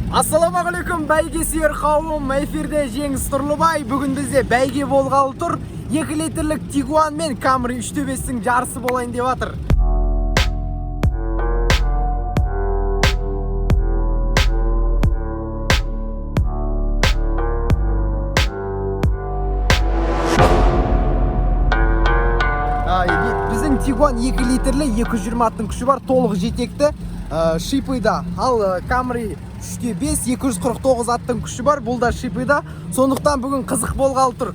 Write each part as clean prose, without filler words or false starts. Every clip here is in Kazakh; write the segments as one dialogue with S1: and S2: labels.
S1: Ассалаумағалейкум, бәйге сүйер қауым! Эфирде Жеңіс Тұрлыбай. Бүгін бізде бәйге болғалы тұр. 2 литрлік Тигуан мен Камри 3.5-тің жарысы болайын деп жатыр. Біздің Тигуан 2 литрлі, 220 аттың күші бар, толық жетекті, шипыда. Ал Камри 3.5, 249 аттың күші бар, бұл да шипыда. Сондықтан бүгін қызық болғалы тұр.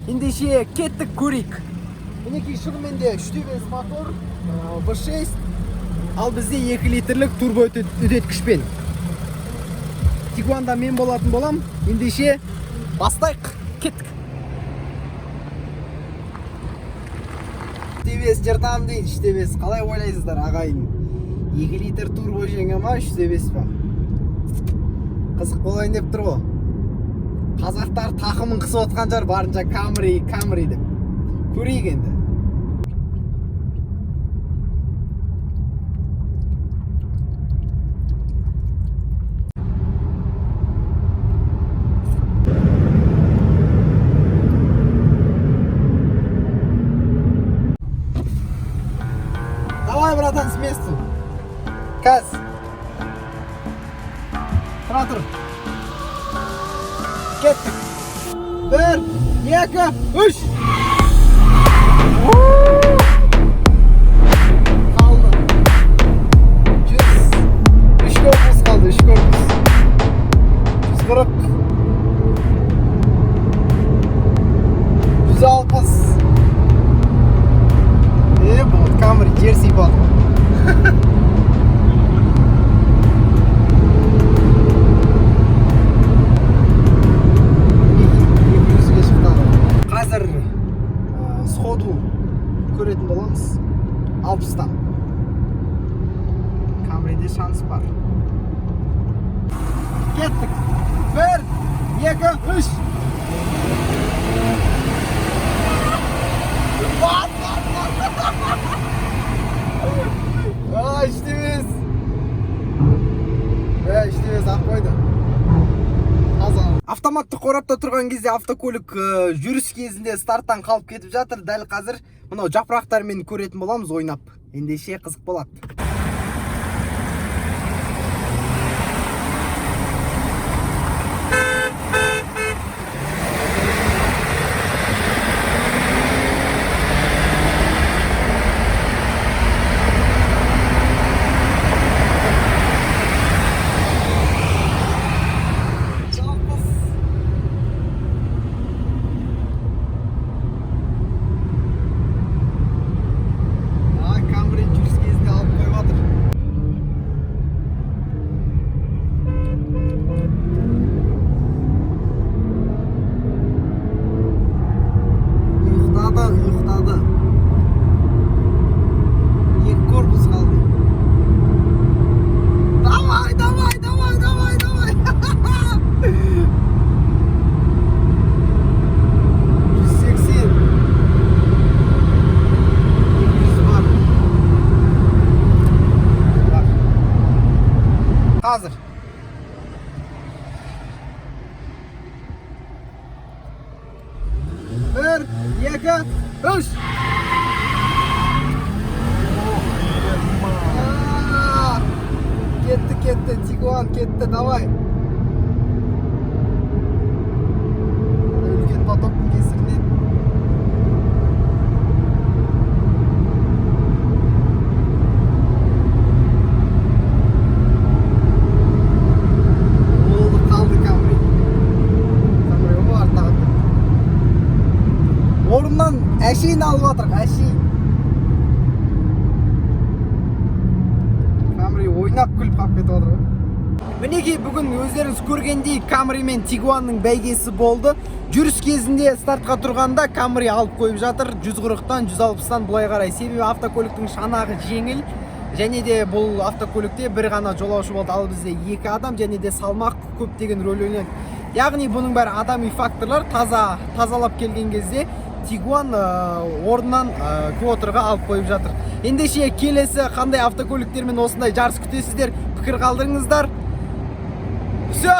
S1: Ендеше кеттік, көрейік. Мінекей, шынымен де 3.5 мотор, V6, ал бізде 2 литрлік турбо үдеткішпен. Тигуанда мен болатын болам. Ендеше бастайық, кеттік. 3.5 жыртам дейді, 3.5. Қалай ойлайсыздар, ағайын? 2 литр турбо жеңе ма, 3.5 па? Қызық болайын деп тұр ғой. Қазақтар тақымын қысып отқан шығар барынша, Камри, Камри деп. Көрейік енді. Давай, братан, с места. Каз. Тұра тұр. Кеттік. Бір, екі, үш. Қалды. 100. Үш корпус қалды, үш корпус. 140. 160. Е, бұл Камри жер сипады ғой. 200-ге шықты. Қазір сходу көретін боламыз. 60-тан. Камриде шанс бар. Кеттік. Бір, екі, үш. Бас, бас, бас. А, 3.5. Е, 3.5 ақ қойды. Таза. Автоматты қорапта тұрған кезде автокөлік жүріс кезінде старттан қалып кетіп жатыр. Дәл қазір мынау жапырақтармен көретін боламыз ойнап. Ендеше қызық болады. 60. А, Камри жүріс кезінде алып қойып жатыр. Ұйықтады, ұйықтады. Екі корпус қалды. Давай, давай, давай, давай, давай. 180. 200 бар. Бар. Қазір. Бір, екі, үш. А, кетті, кетті, Тигуан кетті, давай. Ана үлкен потоктың кесірінен. Болды, қалды Камри. Камри о артта қалып кетті. Орыннан әшейін алып жатыр, әшейін. Камри ойнап күліп қалып кетіп жатыр ғой. Мінекей, бүгін өздеріңіз көргендей, Камри мен Тигуанның бәйгесі болды. Жүріс кезінде стартқа тұрғанда Камри алып қойып жатыр 140-тан, 160-тан былай қарай. Себебі автокөліктің шанағы жеңіл. Және де бұл автокөлікте бір ғана жолаушы болды, ал бізде екі адам, және де салмақ көптеген рөл ойнайды. Яғни бұның бәрі адами факторлар. Тазалап келген кезде Тигуан орнынан квотерға алып қойып жатыр. Ендеше, келесі қандай автокөліктермен осындай жарыс күтесіздер, пікір қалдырыңыздар. Все.